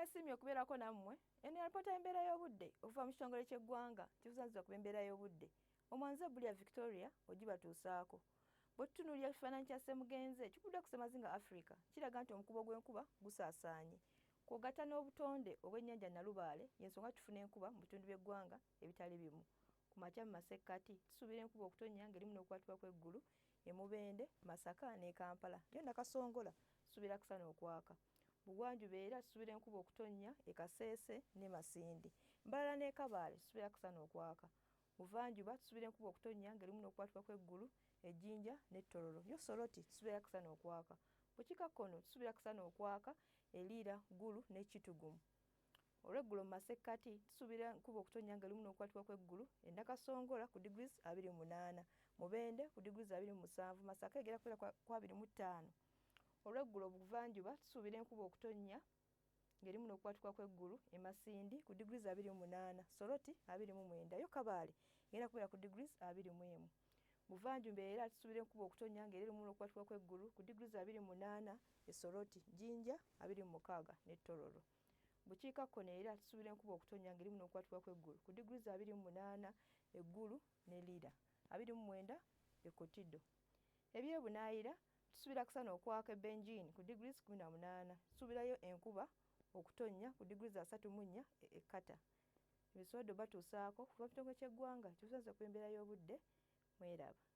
Nesiimye okubeerako nammwe. Eno yalipoota y'embeera y'obudde okuva mu kitongole ky'eggwanga kivunaanyizibwa ku by'embeera y'obudde. Omwanze Bulya Victoria ogibatuusaako. Bwe tutunuulira ekifaananyi kya Ssemugenzi ekikubiddwa ku ssemazinga Africa kiraga nti omukubo gw'enkuba gusaasaanye. Kw'ogatta n'obutonde obw'ennyanja Nalubaale y'ensonga tufuna enkuba mu bitundu by'eggwanga ebitali bimu. Ku makya mu masekkati tusuubira enkuba okutonnya ng'erimu n'okukwatibwa kw'eggulu e Mubende, Masaka n'e Kampala. Yo Nakasongola tusuubira akasana okwaka. Bugwanjuba era tusuubira enkuba okutonnya e Kasese ne Masindi. Mbarara n'e Kabale tusuubira akasana okwaka. Buvanjuba tusuubira enkuba okutonnya ng'erimu n'okukwatibwa kw'eggulu e Jinja ne Tororo. Yo Soroti tusuubira akasana okwaka. Bukiikakkono tusuubira akasana okwaka e Lira, Gulu ne Kitgum. Olweggulo mu masekkati tusuubira enkuba okutonnya ng'erimu n'okukwatibwa kw'eggulu e Nakasongola ku degrees 28, Mubende ku degrees 27, Masaka egenda kubeera ku 25. Olweggulo Buvanjuba tusuubira enkuba okutonnya ng'erimu n'okukwatibwa kw'eggulu e Masindi ku degrees 28, Soroti 29, yo Kabale egenda kubeera ku degrees 21. Buvanjuba era tusuubira enkuba okutonnya ng'era erimu n'okukwatibwa kw'eggulu ku degrees 28 e Soroti, Jinja 26 ne Tororo. Bukiikakkono era tusuubira enkuba okutonnya ng'erimu n'okukwatibwa kw'eggulu ku degrees 28 e Gulu ne Lira, 29 e Kotido. Eby'ebunaayira tusuubira akasana okwaka e Benjin ku degrees 18. Tusuubirayo enkuba okutonnya ku degrees 34 e Qatar. Ebisoodo batuusaako kuva mu kitongole ky'eggwanga ekivunaanyizibwa ku by'embeera y'obudde mweraba.